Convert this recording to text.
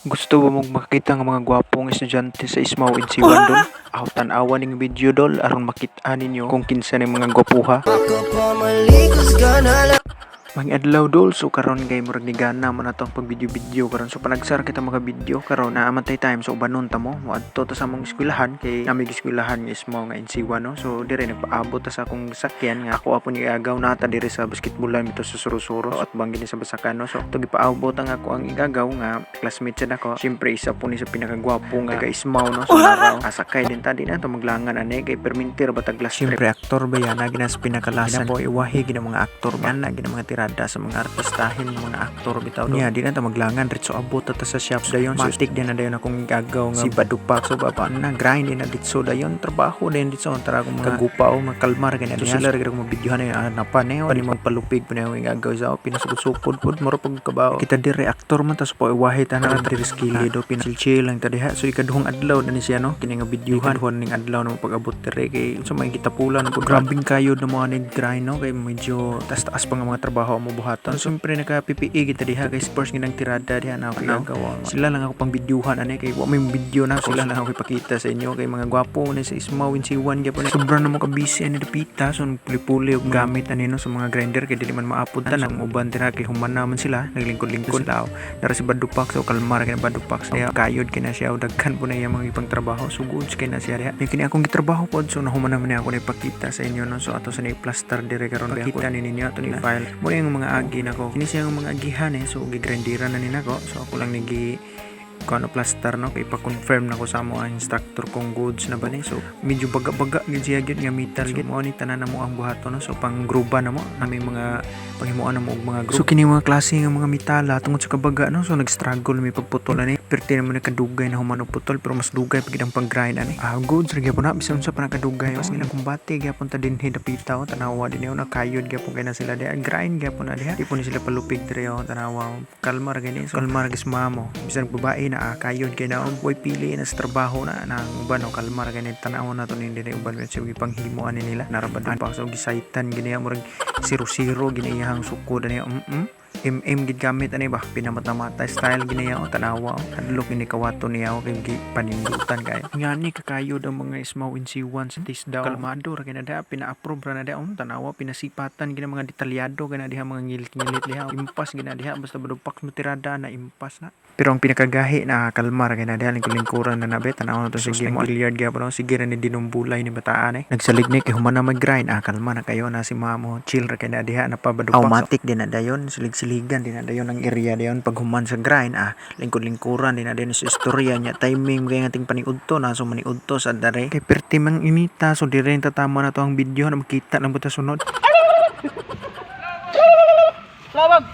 Gusto ba mong makita nga mga gwapong estudyante sa ISMAW NC1, dol? Aw, tan-awa ning video, dol, aron makita ninyo kung kinsa ning mga gwapuha. Mga adlaw, dol. So karon kay murag nigana man ato ang pag-video-video karon, so panagsar kita mga video karon na aman tay time, so ubanon ta mo, moadto ta sa among eskwelahan kay nami eskwelahan nga ISMAW nga NC1, no. So dire nagpaabot ta sa akong sakyan nga ako apon giagaw nata dire sa basketballan mito sa Suro-Suro at banggi ni sa Basakan, no. So to gipaabot ang ako ang igagaw nga classmate sad ako. Syempre isa po ni sa pinakagwapo nga taga ISMAW, no. So naraw asakay din ta di na to maglangan ane kay permintir batag last trip. Syempre aktor ba yan na ginas pinakalasan po iwahi gina mga aktor ba na gina mga tirada sa mga artistahin, mga aktor bitaw niya. Di na ta maglangan, retso abot ta sa shop dayon. So matik din na dayon akong gagaw nga si Badupak. So baba na grind din na ditso dayon, trabaho din ditso tara akong mga kagupa o makalmar ganyan. So sila ra gid akong mabidyohan na napa na yun magpalupig pa na yung gagaw sa pinasukod-sukod pod moro pag kabaw kita dire, aktor man ta, so po iwahi ta na diri sa kilid do pinachil lang ta diha. So ikaduhang adlaw na ni siya, no, kini nga videohan ikaduhang ning adlaw na pag-abot dire kay unsa may gitapulan pud, grabing kayod na mo ani grind, no, kay medyo taas-taas pa nga mga trabaho mo buhaton. So siyempre naka PPE kita diha kay first ginang tirada diha na ako gagawa. Sila lang ako pang videohan ani kay wa may video na sila lang ako ipakita sa inyo kay mga gwapo ni sa ISMAW NC1 gyapon. Sobra na mo ka busy ani dapita, so puli-puli og gamit ani, no, sa mga grinder kay dili man maapod tanan. Ang uban dira kay human naman sila, naglingkod-lingkod tao. Dara si Badupak, so kalmar kay na Badupak siya, kayod kay na siya, daghan po na iya mga ipang trabaho, so goods kay na siya diha. May kini akong gitrabaho pod, so nahuman naman niya ako na ipakita sa inyo, no. So ato sa ni plaster dire karon, pakita ni ninyo ato ni file mo yung mga agi nako. Kini siya ang mga agihan eh, so gigrindiran na ni nako. So ako lang nigi kuno plaster, no, kay pa-confirm na ko sa amo ang instructor kung goods na ba ni. So medyo baga-baga gid siya gyud nga metal gid mo ni tanan na mo ang buhaton, no. So pang gruba na mo nami mga panghimuan na mo og mga group. So kini mga klase nga mga metala tungod sa kabaga, no, so nag-struggle mi pagputol ani. Perti naman nakadugay na human og putol, pero mas dugay pag ang pag-grind ani. Ah, goods ra gyapon na bisan unsa pa nakadugay. Pas ngilang kumbate gyapon ta dinhi dapita oh, tanawa din oh, nakayod gyapon kay na sila diha, grind gyapon na diha, di po ni sila palupig dire oh. Tanawa, kalma ra gani. So kalma ra gis mamo bisan babae na, ah, kayod kay na oh, boy pili na sa trabaho na nang uban oh, kalma ra gani. Tanawa na to ni dinhi uban sa gipanghimo ani nila narabad pa. So gisaitan gini, murag zero-zero gini iyahang sukod ani. MM gid gamit ani ba, pinamata-mata style gini oh, tanawa oh. Hadlok ini kawato niya oh, kay gi panindutan kayo ngani kakayod ang mga ISMAW NC1 sa TISDA. Kalmado ra kay na diha, pina-approve ra na diha oh. Tanawa, pinasipatan gina mga detalyado gina diha, mga ngilit-ngilit diha, impas gina diha basta badupak mo tirada na impas na. Pero ang pinakagahi na kalma ra kay na diha, lingkod-lingkuran na nabe. Tanawa na to, sige mo billiard gyapon oh, sige ra ni dinumbulay ni bataan eh, nagsalig ni kay human na mag-grind. Ah, kalma na kayo na si mamo, chill ra kay na diha napabadupak. Automatic din na dayon, silig-siligan din na dayon ang area dayon pag human sa grind. Ah, lingkod-lingkuran din na dayon sa istorya niya, timing kay ating paniudto na. So maniudto sa dare kay perti mang inita, so dire tatama na to ang video na makita lang buta sunod. Labag!